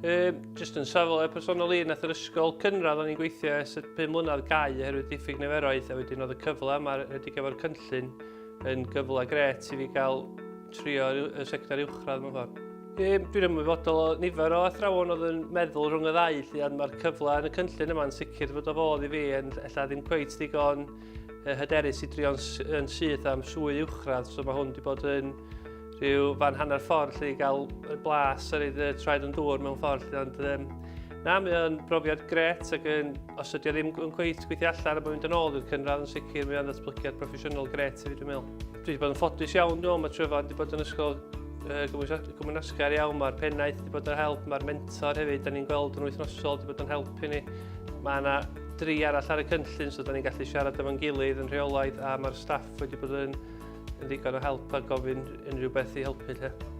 Um, just yn safle personol i, nath yr ysgol cynradd o'n i'n gweithio ers y 5 mlynedd gau oherwydd diffyg niferoedd, a wedyn oedd y cyfle yma rhedeg efo'r cynllun yn gyfle gret i fi gael trio y sector uwchradd mewn ffordd. Um, dwi'n ymwybodol o nifer o athrawon oedd yn meddwl rhwng y ddau, lle, ond mae'r cyfle yn y cynllun yma'n sicr fod o fodd i fi yn ella ddim cweit digon hyderus i drio'n yn syth am swydd uwchradd, so mae hwn wedi bod yn rhyw fan hanner ffordd lle i gael blas ar ei traed yn dŵr mewn ffordd lle, ond um, na, mae o'n brofiad gret ac yn, os ydy o ddim yn cweit gweithio allan a mae'n mynd yn ôl i'r cynradd yn sicr, mae o'n ddatblygiad proffesiynol gret i fi dwi'n meddwl. Dwi wedi bod yn ffodus iawn, dwi'n meddwl, mae Tryfan wedi bod yn ysgol gymwynasgar iawn, mae'r pennaeth wedi bod yn help, mae'r mentor hefyd, da ni'n gweld yn wythnosol, wedi bod yn helpu ni. Mae yna dri arall ar y cynllun, so da ni'n gallu siarad efo'n gilydd yn rheolaidd, a mae'r staff wedi bod yn, yn ddigon o help a gofyn unrhyw beth i helpu. Lle.